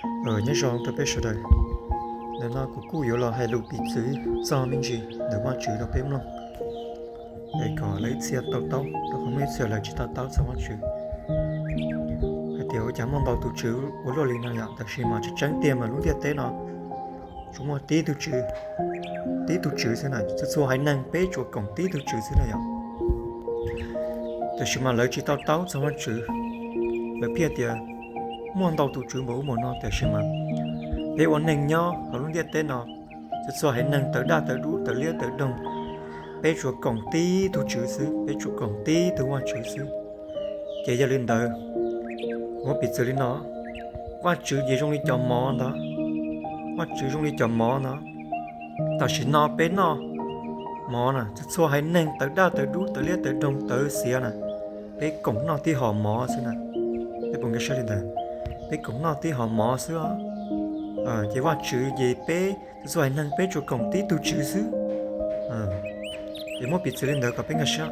Nyob zoo rau peb sawv daws, ntawm no kuv kuj yuav los hais lus piv txwv txog me ntsis ntawm Vajtswv rau peb mloog, es kom lawv ib txhia to taub, rau qhov muaj ib txhia lawv tsis to taub txog Vajtswv hais tias ua cas muaj ntau tus tswv ua luaj li no yom. Tab sis mas tseeb tseeb tiag mas lub ntiaj teb no tsuas muaj tib tug tswv, tib tug tswv xwb na. Txhua txhua haiv neeg peb tsuas koom tib tug tswv xwb na yom. Tab sis mas lawv tsis to taub txog Vajtswv, lawv pheej tias muaj ntau tus tswv npaum ub npaum no. Tab sis mas peb ua neeg nyob hauv lub ntiaj teb no, txhua txhua haiv neeg tawv daj tawv dub tawv liab tawv doog, peb tsuas koom tib tug tswv xwb, peb tsuas koom tib tug Vajtswv xwb. Ces yog li ntawd, muab piv txwv li no, Vajtswv ces zoo li cov mov ntawd, Vajtswv zoo li cov mov ntawd. Tam sim no peb noj mov na, txhua txhua haiv neeg tawv daj tawv dub tawv liab tawv doog tawv xiav na, peb koom noj tib hom mov xwb na. Peb puas nkag siab li ntawd? Peb koom noj tib hom mov xwb. Ces Vajtswv ces peb txhua txhua haiv neeg peb tsuas koom tib tug tswv xwb. Ces muab piv txwv li ntawd kom peb nkag siab.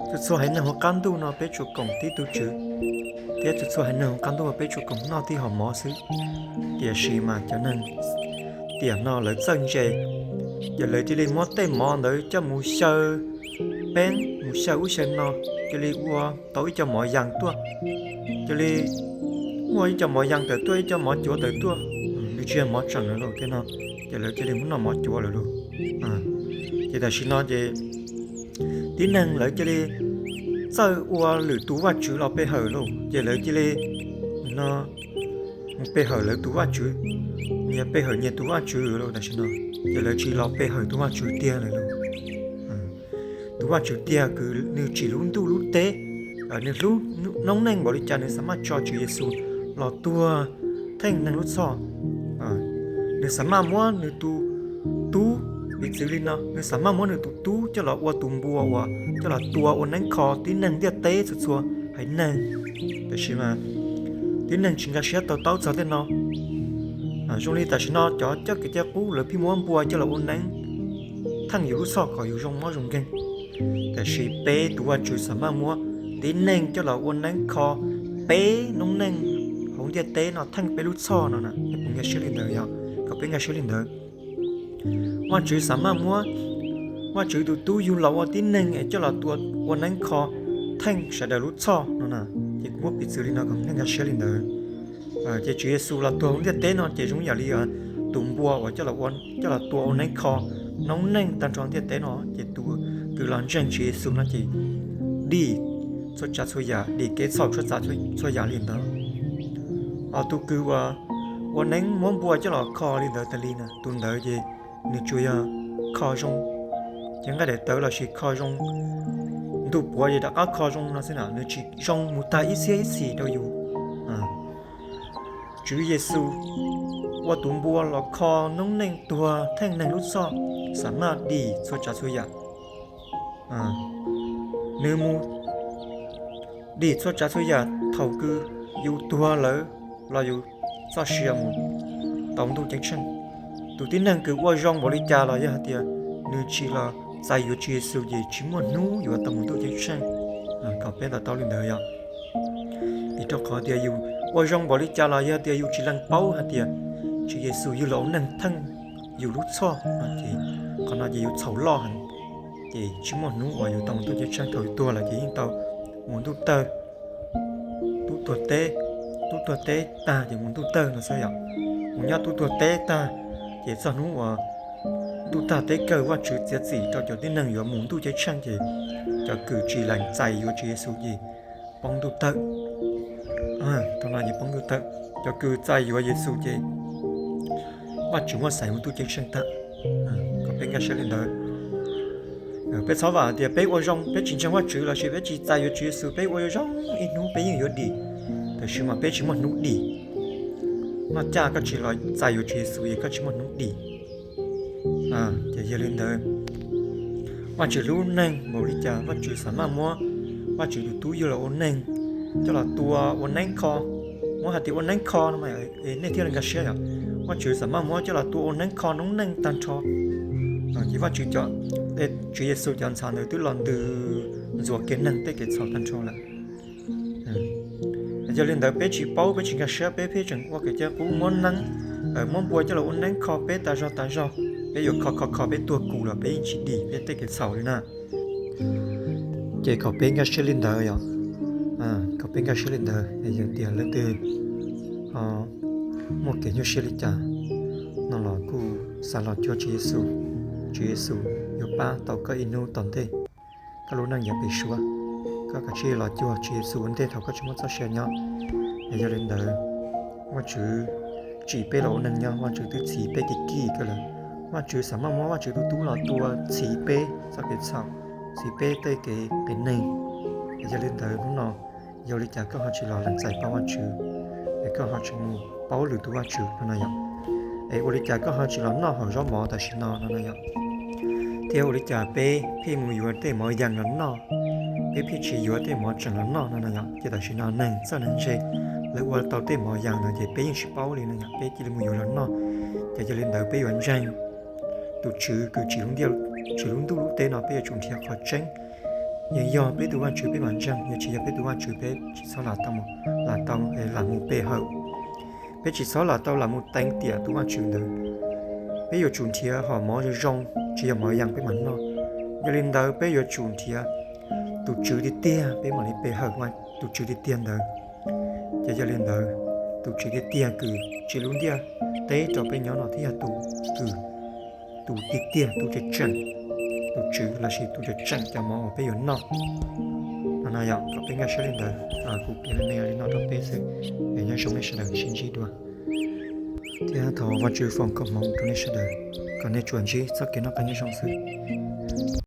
Txhua txhua haiv neeg hauv qab ntuj no peb tsuas koom tib tug tswv, thiab txhua txhua haiv neeg hauv qab ntuj no peb tsuas koom noj tib hom mov xwb. Tiam sis mas cov neeg tiam no lawv txawj ntse, ces lawv cia li muab tej mov ntawd coj mus xyaw peeb, mus xyaw ub xyaw no, cia li ua tau ib co mov yas tuaj, cia li muaj ib co mov yas tawm tuaj, ib co mov cuav tawm tuaj, nws tsis yog mov tseem lawm lauj, tej no ces lawv cia li muab noj mov cuav lawm lauj. Ces tam sim no ces tib neeg lawv cia li txawj ua lwm tus vaj tswv los pe hawm lauj, ces lawv cia li no mus pe hawm lawv tus vaj tswv, nyias pe hawm nyias tus vaj tswv lauj. Tam sim no ces lawv tsis los pe hawm tus Vajtswv tiag lawm lauj. Tus Vajtswv tiag kws nws tsim lub ntuj lub teb, nws hlub noob neej npaum li cas nws xav maj tso Tswv Yexus los tuag theej neeg lub txhoj. Nws xav maj muab nws tus tub, piv txwv li no, nws xav maj muab nws tus tub coj los ua tus npua uas coj los tua ua neeb kho tib neeg ntiaj teb txhua txhua haiv neeg. Tab sis mas tib neeg tsis nkag siab to taub txog tej no. Zoo li tam sim no cov coj kev cai qub lawv pheej muab npua coj los ua neeb theej yus lub txhoj kom yus zoo mob zoo nkeeg. Tab sis peb tus Vajtswv xav maj muab tib neeg coj los ua neeb kho peb noob neej hauv ntiaj teb no theej peb lub txhoj no na. Peb puas nkag siab li ntawd yog? Kom peb nkag siab li ntawd. Vajtswv xav maj muab Vajtswv tus tub yug los ua tib neeg es coj los tua ua neeb kho theej sawv daws lub txhoj no na. Ces kuv muab piv txwv li no kom nej nkag siab li ntawd. Ces Tswv Yexus los tuag hauv ntiaj teb no ces zoo yam li tus npua uas coj los tua ua neeb kho noob neej tag nrho ntiaj teb no, ces tus kws los ntseeg Tswv Yexus no ces dim txhua tsav txhua yam, dim kev txhaum txhua tsav txhua yam li ntawd. Ho tus kws uas ua neeb muab npua coj los kho li ntawd tas li na, tus ntawd ces nws tsuas yog kho zoo cev nqaij daim tawv lossis kho zoo ntuj puav es rov qab kho zoo no xwb na, nws tsis zoo mus tag ib txhiab ib txhis rau yus. Tswv Yexus ua tus npua los kho noob neej tuag theej neeg lub txhoj, xav maj dim txhua tsav txhua yam. Nws mus dim txhua tsav txhua yam thaum kws yus tuag lawm los yus txoj sia mus tau ntuj ceeb tsheej. Tus tib neeg kws ua zoo npaum li cas los yog hais tias nws tsis los txais yuav Tswv Yexus ces tsis muaj hnub yuav tau mus ntuj ceeb tsheej. Kom peb to taub li ntawd yom. Vim rau qhov tias yus ua zoo npaum li cas los yog tias yus tsis lees paub hais tias Tswv Yexus yug los ua neeg theej yus lub txhoj no ces qhov no ces yus txhaum loj heev, ces tsis muaj hnub uas yus tau mus ntuj ceeb tsheej. Thaum yus tuag lawm ces yeej tau mus ntuj tawg, tub tuag teb, tub tuag teb tag ces mus ntuj tawg no xwb yom. Mus nyob tub tuag teb tag, ces txog hnub uas ntuj tag teb kawg Vajtswv txiav txim rau cov tib neeg yuav mus ntuj ceeb tsheej ces cov kws tsis lees txais yuav Tswv Yexus ces poob ntuj tawg. Thaum no ces poob ntuj tawg, cov kws txais yuav Yexus ces Vajtswv muab xaiv mus ntuj ceeb tsheej tag. Kom peb nkag siab li ntawd. Peb txhob vam hais tias peb ua zoo, peb tsis ntseeg Vajtswv lossis peb tsis txais yuav Tswv Yexus, peb ua zoo ib hnub peb yeej yuav dim, tab sis mas peb tsis muaj hnub dim. Noj caj koj tsis los txais yuav Tswv Yexus es koj tsis muaj hnub dim. Ces yog li ntawd, Vajtswv hlub neeg npaum li cas Vajtswv xav maj muab Vajtswv tus tub yug los ua neeg, coj los tua ua neeb kho. Muab hais tias ua neeb kho no es nej thiaj li nkag siab yom. Vajtswv xav maj muab coj los tua ua neeb kho noob neej tag nrho. Ces Vajtswv, Tswv Yexus cov ntxhais ntawd twb los ntws ntxuav kiag neeg tej kev txhaum tag nrho lawm. Yog li ntawd peb tsis paub, peb tsis nkag siab, peb pheej tseem ua kev cai qub muab neeb, muab npua coj los ua neeb kho peb tas zog tas zog. Peb yuav kho kho kho peb tuag kum los peb yeej tsis dim peb tej kev txhaum li na. Ces kom peb nkag siab li ntawd yom, kom peb nkag siab li ntawd, yog tias leej twg muaj kev nyuaj siab li cas no los kuj xav los cuag Tswv Yexus. Tswv Yexus yuav pab tau koj ib hnub tom ntej koj lub neej yav pem suab. Koj kav tsij los cuag Tswv Yexus ua ntej thaum koj tsis muaj txoj sia nyob. Yog li ntawd, Vajtswv tsim peb los ua neeg nyob, Vajtswv twb txhiv peb kim kim kawg lawm. Vajtswv xav muab Vajtswv tus tub los tua txhiv peb txoj kev txhaum, txhiv peb tej kev qias neeg. Yog li ntawd hnub no, yog ua li cas koj ho tsis los lees txais pab Vajtswv, es koj ho tsis mus paub lwm tus vaj tswv no no yom? Es ua li cas koj ho tsis los noj hauv zaub mov tam sim no no no yom? Thiab ua li cas peb pheej mus yuav tej mov yas los noj, peb pheej tsis yuav tej mov tseem los noj no no yom? Ces tam sim no neeg txawj neeg ntse, lawv ua tau tej mov yas no ces peb yeej tsis paub li no yom, peb cia li mus yuav los noj. Ces yog li ntawd peb yuav ntseeg tus Tswv kws tsim lub ntuj lub teb no, peb yuav tsum nrhiav qhov tseeb. Yog yog peb tus vaj tswv peb mam ntseeg, yog tsis yog peb tus vaj tswv peb tsis txhob lam tau, lam tau, lam mus pe hawm. Peb tsis txhob lam tau lam mus teev tiam tus vaj tswv ntawd. Peb yuav tsum nrhiav hom mov zoo zoo, tsis yog mov yas peb mam noj. Yog li ntawd peb yuav tsum nrhiav tus Tswv tiag tiag peb mam li pe hawm tus Tswv tiag tiag ntawd. Ces yog li ntawd, tus Tswv tiag tiag kws tsim lub ntiaj teb rau peb nyob no thiaj yog tus kws, tus tiag tiag, tus tseem tseem, tus Tswv lossis tus tseem tseem cov mov uas peb yuav noj no no yom. Kom peb nkag siab li ntawd, kuv piav me me li no rau peb xwb. Es nyob zoo nej sawv daws, sib ntsib dua, thiab thov Vajtswv foom koob hmoov rau nej sawv daws, kom nej tsuas ntsib txoj kev noj qab nyob zoo xwb.